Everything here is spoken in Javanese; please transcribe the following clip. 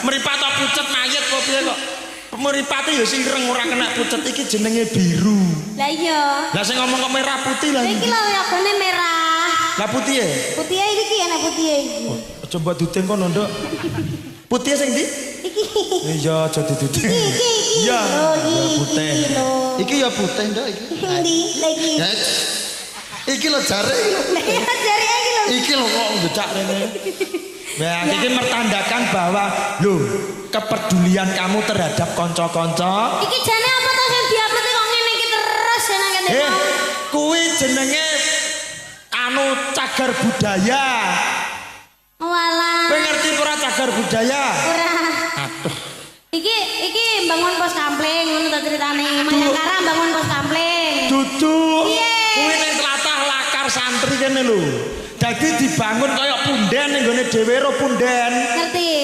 Mripat kok pucet mayit kok piye kok? Mripate ya ireng, ora kena pucet, iki jenenge biru. Lah iya. Lah, sing ngomong kok merah putih lah. Iki lho yogane merah. Lah, putih ya? Putih iki ki enak putih iki. Oh, aja mbok duting kono, Nduk. Putih sing ndi? Iki. Iya, aja diduting. Iki iki iki. Iya, Lho, iki, ya putih. iki lho. Iki ya putih, Nduk, iki. Endi? Lah iki. Ya. Iki lho jare iki lho. Lah iya, jare iki lho. Iki lho kok Becak rene. Nah, iki mertandakan bahwa lho, kepedulian kamu terhadap kanca-kanca. Iki jane apa to sing diupload kok ngene iki terus ya nang kene? Eh, kuwi jenenge anu, cagar budaya. Walah. Kowe ngerti ora cagar budaya? Ora. Aduh. Iki iki bangun pos kamling ngono ta ceritane. Mayangkara bangun pos kamling. Dudu. Piye? Kuwi ning tlatah Lakar Santri kene lho. Dadi dibangun kaya punden ning gone dhewe ro punden. Ngerti.